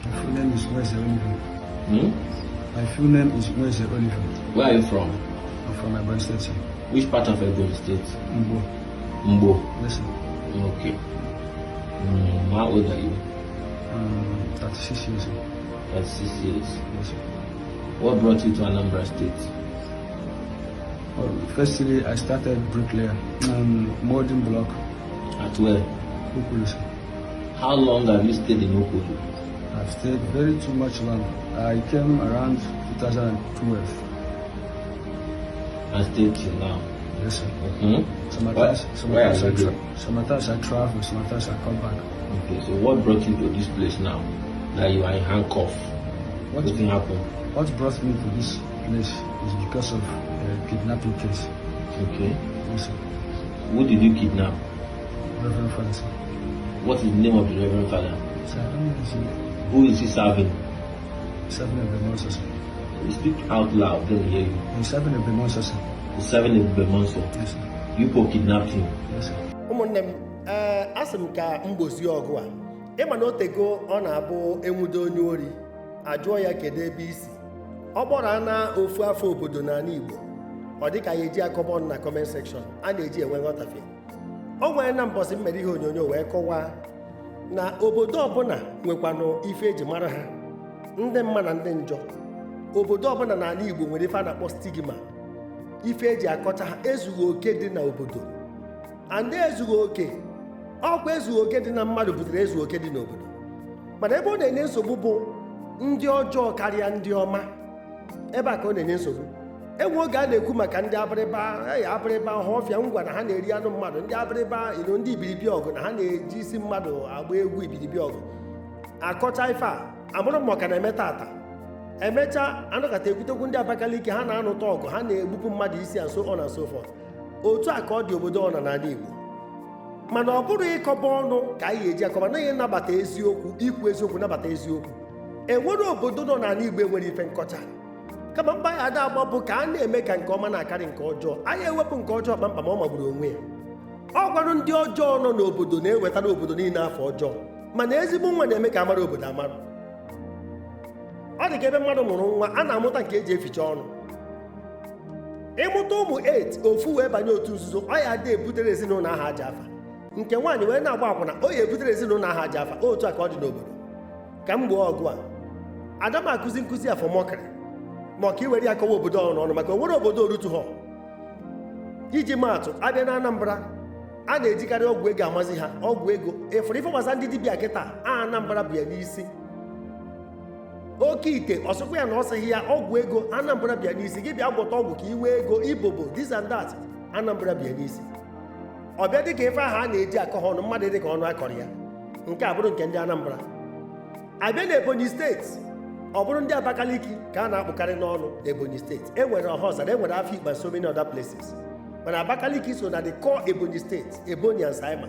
My full name is Nweze Oliver. My full name is Nweze Oliver. Where are you from? I'm from Ebonyi State, sir. Which part of Ebonyi State? Mbo. Mbo. Yes, sir. Okay. How old are you? 36 years old. 36 years. Yes, sir. What brought you to Anambra State? Well, firstly, I started bricklayer, molding block, At where? Ukulu, sir. How long have you stayed in Okolo? I've stayed very too much long. I came around 2012. And stayed till now. Yes, sir. Why- why are you here? Sometimes I travel, sometimes I come back. Okay, so what brought you to this place now? That you are in handcuff. What, What happened? what brought me to this place is because of a kidnapping case. Okay. Yes, sir. Who did you kidnap? Reverend Father, sir. What is the name of the Reverend Father? Sir, I don't know his name. Who is he serving? Serving a Bemonso, sir. You speak out loud, let me hear you. He's serving a Bemonso, sir. He's serving a Bemonso. Yes, sir. You people kidnapped him. Yes, sir. Ụmụnne m, ee, asị m ka mgbozi ọgụ a. Ịma na otego ọ na-abụ enwude onye ori, ajụọ ya kedu ebe isi ọ gbọrọ na ofu afọ obodo n'ala Igbo, ọ dịka ya eji akọba ọnụ na comment section a na-eji enwe nghọtafie. O nwere na mbọsị m mere ihe onyonyo wee kọwaa na obodo ọbụla nwekwanụ ife eji mara ha, ndị mma na ndị njọ. Obodo ọbụla n'ala Igbo nwere ife a na-akpọ stigma, ife eji akọcha ha, ezughị oke dị n'obodo. And ezughị oke ọkwa ezughị oke dị na mmadụ butere ezughị oke dị n'obodo. Mana ebe ọ na-enye nsogbu bụ ndị ọjọọ karịa ndị ọma. Ebe a ka ọ na-enye nsogbu. Enwe oge a na-ekwu maka ndị abịrịba, eyi abịrịba ha ọfịa ngwa na ha na-eri anụ mmadụ, ndị abịrịba ino, ndị ibiribi ọgụ na ha na-eji isi mmadụ agba egwu ibiribi ọgụ, akọcha ife a amụrụ m ọka na-eme tata. Emechaa anụkata ekwutekwu ndị Abakaliki, ha na-anụta ọgụ, ha na-egbupụ mmadụ isi, and so on and so forth. Otu a ka ọ dị obodo ọ nọ n'ala Igbo. Mana ọ bụrụ ịkọba ọnụ ka anyị ga-eji akọba na ihe nnabata eziokwu, ikwu eziokwu, nabata eziokwu. Enwere obodo nọ n'ala Igbo enwere ife nkọcha, kama mba ya ada agba bụ ka a na-eme ka nke ọma na-akarị nke ọjọọ. Anyị ewepụ nke ọjọọ kpamkpam, ọ magburu onwe ya. Ọ gwarụ ndị ọjọọ nọ n'obodo na-ewetara obodo niile afọ ọjọọ, mana ezigbo nwa na-eme ka amara obodo amara. Ọ dị ka ebe mmadụ mụrụ nwa a na-amụta nke eji eficha ọnụ. Ịmụta ụmụ 8, ofu wee banye otu nzuzo, ọ ya ada ebutere ezinụlọ ahụ aja afa. Nke nwaanyị wee na-agba akwụna, o ya ebutere ezinụlọ ahụ aja afa. Otu a ka ọ dị n'obodo. Ka m gboo ọgụ a, ada m akụzi nkụzi afọmọkịrị ma ọ ka iwere ya kọwa obodo ọnụ ọnụ, maka onwere obodo orutu ha. Iji maatụ, abịa na Anambra, a na-ejikarị ọgwụ ego amazi ha. Ọgwụ ego ịfụrụ ife gbasa ndị dibịa kịta a, Anambra bịa n'isi. Oke ite ọsịkwa ya na ọ sịghị ya ọgwụ ego, Anambra bịa n'isi. Gị bịa gwọta ọgwụ ka ị nwee ego ibobo, this and that, Anambra bịa n'isi. Ọ bịa dịka ife ahụ a na-eji akọ ha ọnụ mmadụ, dịka ọnụ akọrọ ya. Nke a bụrụ nke ndị Anambra. Abịa na Ebonyi Steeti, ọ bụrụ ndị Abakaliki ka a na-akpụkarị n'ọnụ. Ebonyi Steeti enwere Ọhaọzara, enwere Afikpo and so many other places, mana Abakaliki so na the core Ebonyi Steeti, Ebonyi and Saima.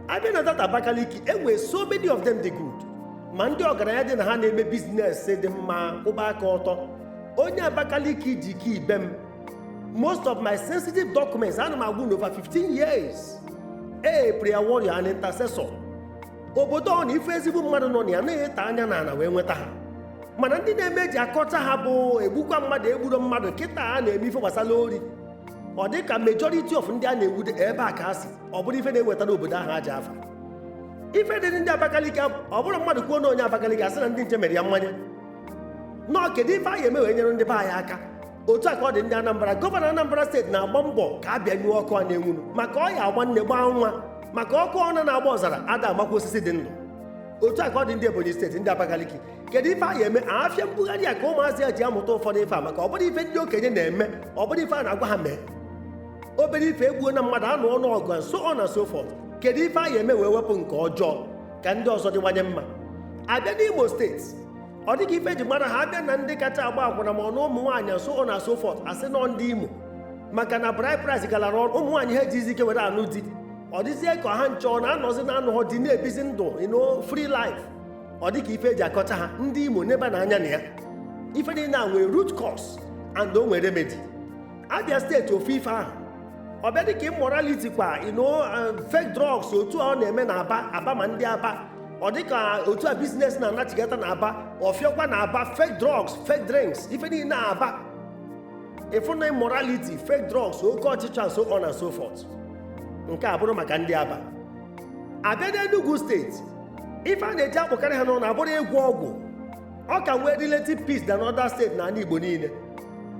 Abịa na that Abakaliki, enwere so many of them dị good, ma ndị ọgaranya dị na ha na-eme business dị mma, kwụba aka ọtọ. Onye Abakaliki ji ike ibe m most of my sensitive documents. Ana m agwụ na over 15 years a prayer warrior and intercessor. Obodo ọ na ife ezigbo mmadụ nọ na ya na-eta anya n'ala wee nweta ha, mana ndị na-eme eji akọcha ha bụ egbukwa mmadụ, egburo mmadụ. Kịta a na-eme ife gbasara ori, ọ dị ka majority of ndị a na-ewude ebe a ka ha si. Ọ bụrụ ife na-ewetara obodo ahụ aja afa, ife dị ndị Abakaliki. Ọ bụrụ mmadụ kwuo na onye Abakaliki, asị na ndị nche mere ya mmanya nọọ. Kedu ife anyị eme wee nyere ndị be anyị aka? Otu a ka ọ dị ndị Anambra. Gọvanọ Anambra Steeti na-agba mbọ ka a bịanyụọ ọkụ a na-enwunu, maka ọ ya agba nne gbaa nwa, maka ọkụ ọ na-agba ọzara ada agbakwa osisi dị ndụ. Otu a ka ọ dị ndị Ebonyi Steeti, ndị Abakaliki. Kedu ife anyị eme? Afịa mbugharị a ka ụmụazị ya ji amụta ụfọdụ ife a, maka ọ bụrụ ife ndị okenye na-eme, ọ bụrụ ife a na-agwa ha mee. Obere ife egbuo na mmadụ, anụ ọnụ ọgụ and so on and so forth. Kedu ife anyị eme wee wepụ nke ọjọọ ka ndị ọzọ dịwanye mma? Abịa n'Imo Steeti, ọ dịka ife eji mara ha, abịa na ndị kacha agba akwụna, ma ọ na ụmụ nwaanyị and so on and so forth, asị nọ ndị Imo, maka na bride price galara ọnụ. Ụmụ nwaanyị ha ejizi ike were anụ di. Ọ dịzie ka ha nchọ na-anọzi na anụ ha di, na-ebizi ndụ free life. Ọ dịka ife eji akọcha ha, ndị Imo n'ebe na anya na ya. Ife niile a nwere root cause and o nwere remedy. Abịa Steeti, ofu ife ahụ. Ọ bịa dịka immorality kwa, fake drugs, otu a ọ na-eme na Aba. Aba ma ndị Aba Ọ dịka otu a business na-anachigata na Aba, ọfịọkwa na Aba, fake drugs, fake drinks, ife niile na Aba, ịfụ na immorality, fake drugs, oke ọchịchọ and so on and so forth. Nke a bụrụ maka ndị Aba. Abịa n'Enugu Steeti, ife a na-eji akpụkarị ha n'ọnụ abụrụ ịgwọ ọgwụ. Ọ ka nwee relative peace than other steeti n'ala Igbo niile,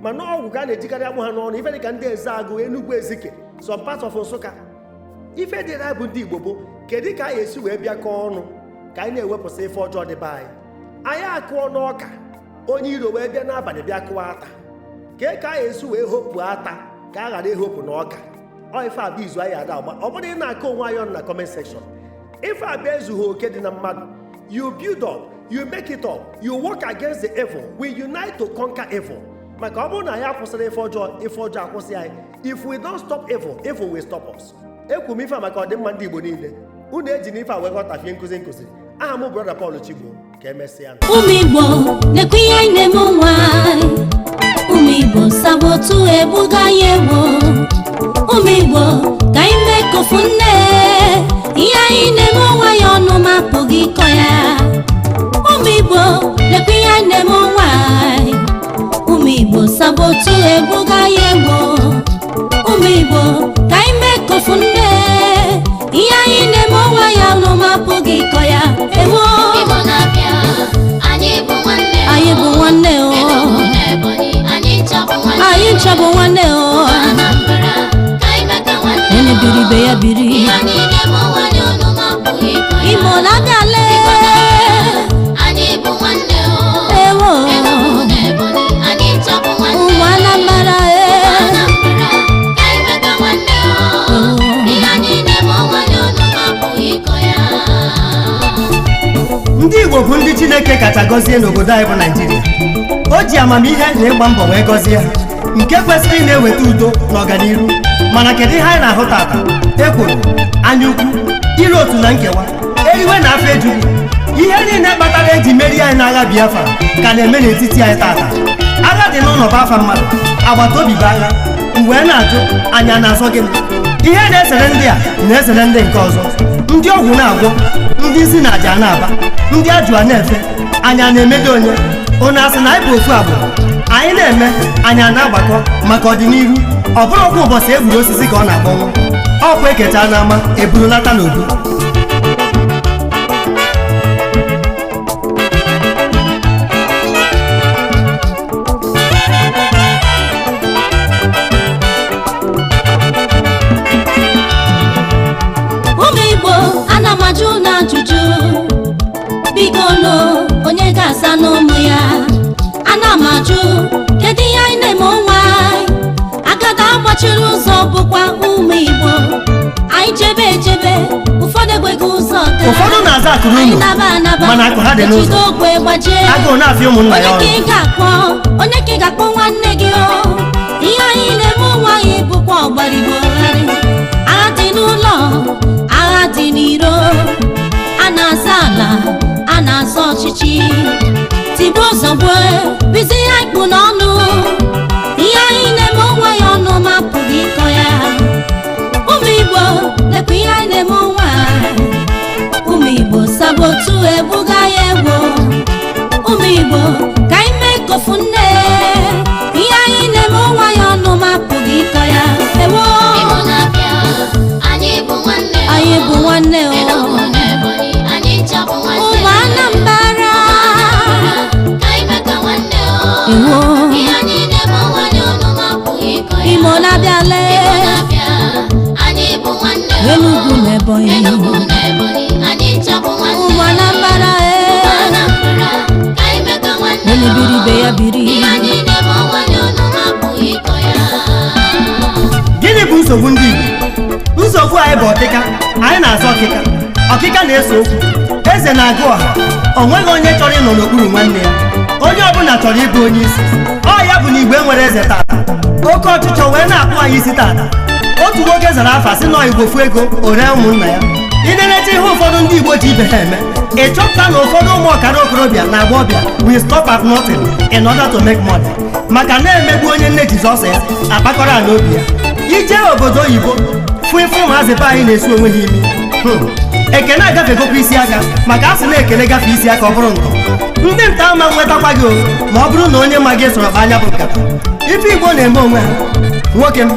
mana ọgwụ ka a na-ejikarị akpụ ha n'ọnụ, ife dịka ndị Ezeagụ, Enugu Ezike, some parts of Nsụka. Ife dị na bụ ndị Igbo bụ kedu ka anyị esi wee bịakọọ ọnụ ka anyị na-ewepụsị ife ọjọọ dị be anyị. Anyị akụọ n'ọka, onye iro wee bịa n'abalị bịa kụọ ata. Kee ka anyị esi wee hopụ ata ka a ghara ịhopụ n'ọka? Ọ ife abịa izu anyị ada agba. Ọ bụrụ ị na-akọ onwe anyị ọnụ na comment section, ife abịa ezughị oke dị na mmadụ. You build up, you make it up, you work against the evil. We unite to conquer evil, maka ọ bụrụ na anyị akwụsịrị ife ọjọọ, ife ọjọọ akwụsị anyị. If we don't stop evil, evil will stop us. Ekwu m ife a maka ọdịmma ndị Igbo niile. Unu eji n'ife a wee ghọtafie nkụzi nkụziri. Aha m Brother Paul Chigbo. Ka emesịa. Ụmụ Igbo, lekwa ihe anyị na-eme onwe anyị. Ụmụ Igbo, saboteur egbuga ya egbo. Ụmụ Igbo, ka anyị mee kofu nne. Ihe anyị na-eme onwe ya ọnụ ma apụghị ịkọ ya. Ụmụ Igbo, lekwa ihe anyị na-eme onwe anyị. Ụmụ Igbo, saboteur egbuga ya egbo. Ụmụ Igbo, ka anyị mee kofu nne. Ihe anyị na-eme onwe ya ọnụ ma apụghị ịkọ ya. Ewo. Igbo na-abịa, anyị bụ nwanne. Anyị bụ nwanne o. Enugu na Ebonyi, anyị ncha bụ nwanne. Anyị ncha bụ nwanne o. Anambra, ka anyị mee ka nwanne. Onye biri ibe ya biri. Ihe anyị na-eme onwe anyị ọnụ ma apụghị ịkọ ya. Imo na-abịa. Igbo na-abịa, anyị bụ nwanne o. Ewo. Enugu na Ebonyi, anyị ncha bụ nwanne. Ụmụ Anambra e. Anambra, ka anyị mee ka nwanne o. Ihe anyị na-eme onwe anyị ọnụ ma apụghị ịkọ ya. Ndị Igbo bụ ndị Chineke kacha gọzie n'obodo anyị bụ Naijiria. O ji amamihe na ịgba mbọ wee gọzie ha, nke kwesịrị ị na-eweta udo na ọganihu. Mana kedu ihe anyị na-ahụ tata? Ekworo, anya ukwu, ire otu na nkewa, eriwe na afọ ejughị. Ihe niile kpatara eji merie anyị n'agha Biafra ka na-eme n'etiti anyị tata. Agha dị n'ụlọ bụ afa mmadụ, agbata obi bụ agha. Mgbe na-ajụ anyị a na-azọ gịnị? Ihe na-esere ndị a na-esere ndị nke ọzọ, ndị ọgwụ na-agwọ, ndị isi na aja na-aba, ndị ajụ a na-efe. Anyị a na-emedo onye onye asị na anyị bụ ofu agbụrụ. Anyị na-eme anyị a na-agbakọ maka ọdịnihu. Ọ bụrụ ọkwa ụbọchị egburu osisi ka ọ na-akpọnwụ, ọkwa ekecha n'ama eburulata n'obi. Ụmụ Igbo, ana m ajụ na ajụjụ, biko nụ, onye ga-asa n'ụmụ ya? Ana m ajụ, kedu ihe anyị na-eme onwe anyị? Agada agbachiri ụzọ bụkwa ụmụ Igbo. Anyị chebe echebe, ụfọdụ ekweghị ụzọ gaa. Ụfọdụ na-aza akụrụ Anyị ụlọ, naba anaba, mana akụ ha dị n'ụzọ. ejide ogwe gbajie. Agụụ na-afịa ụmụnna Onye ya ka ọrụ. ị ga-akpọ? Onye ka ị ga-akpọ nwanne gị o? Ihe anyị na-eme onwe anyị bụkwa ọgbarigogharị. Agha dị n'ụlọ, agha dị n'iro, a na-aza ala, a na-azọ ọchịchị, tigbuo zọgbuo bizi ihe anyị kpụ n'ọnụ. Ihe anyị na-eme onwe ya ọnụ ma apụghị ịkọ ya. Ụmụ Igbo, lekwa ihe anyị na-eme onwe anyị. Ụmụ Igbo, saboteur egbuga ya egbo. Ụmụ Igbo, ka anyị mee kofu nne. Ihe anyị na-eme onwe ya ọnụ ma apụghị ịkọ ya. Ewo. Igbo na-abịa, anyị bụ nwanne. Anyị bụ nwanne o. Enugu na Ebonyi, anyị ncha bụ nwanne. Ụmụ Anambra. Ka anyị mee ka nwanne o. Ewo. Ihe anyị na-eme onwe anyị ọnụ ma apụghị ịkọ ya. Imo na-abịale. Igbo na-abịa, anyị bụ nwanne o. Enugu na Ebonyi. Enugu na Ebonyi, anyị ncha bụ nwanne. Ụmụ Anambra e. Anambra, ka anyị mee ka nwanne Onye o. biri ibe ya biri. Ihe anyị na-eme onwe anyị ọnụ ma apụghị ịkọ ya. Gịnị bụ nsogbu ndị Igbo? Nsogbu anyị bụ ọkịka. Anyị na-azọ ọkịka, ọkịka na-ese okwu, eze na-agụ ọha. O nweghị onye chọrọ ịnọ n'okpuru nwanne ya. Onye ọbụla chọrọ ịbụ onye isi. Ọ ya bụ na Igwe nwere eze tata, oke ọchịchọ wee na-akpụ anyị isi tata. Otu nwoke zara afa sị nọ Igbo fu ego o ree ụmụnna ya. Ịnenecha ihe ụfọdụ ndị Igbo ji ibe ha eme, ị chọpụta na ụfọdụ ụmụ ọkara okorobịa na agbọghọbịa will stop at nothing in order to make money, maka na-emegbu onye nne Jizọs ya akpakọrọ ala obi ya. Ije obodo oyibo fụ ife ụmụazị be anyị na-esu onwe ha imi. Ekene agafegokwa isi aka, maka a sị na ekene gafe isi aka, ọ bụrụ ntọ. Ndị nta ama nwetakwa gị o, ma ọ bụrụ na onye ma gị sọrọ kpa anya bụ nkata. Ife Igbo na-eme onwe ha, nwoke m.